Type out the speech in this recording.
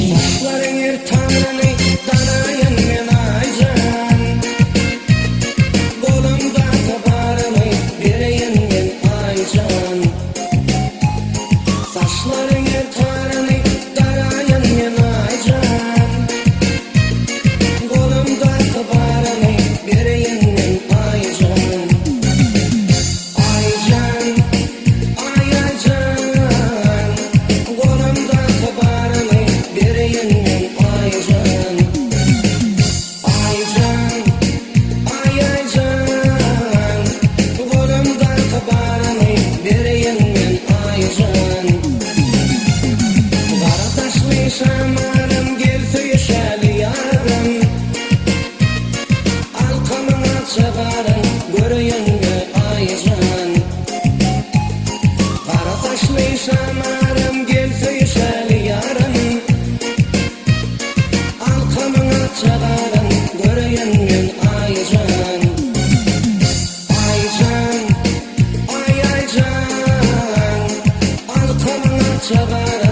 Saçlaryň ertanyny daraýyn men Aýjan. Golumdaky baryny bereýin men Aýjan. Saçlaryň ertanyny daraýyn men Aýjan. Golumdaky baryny bereýin men Aýjan. Aýjan, aý Aýjan, golumdaky baryny bereýin men Aýjan. Aýjan, aý Aýjan, golumdaky baryny bereýin men Aýjan. Gara saçly şamalym gel söýüşeli ýarym. Alkamyň akja garyn göreýin-le Aýjan. Gara saçly şamarym gel söýüşeli ýarym. Alkamyň akja garyn göreýin men Aýjan. Aýjan, aý Aýjan, alkamyň akja garyn.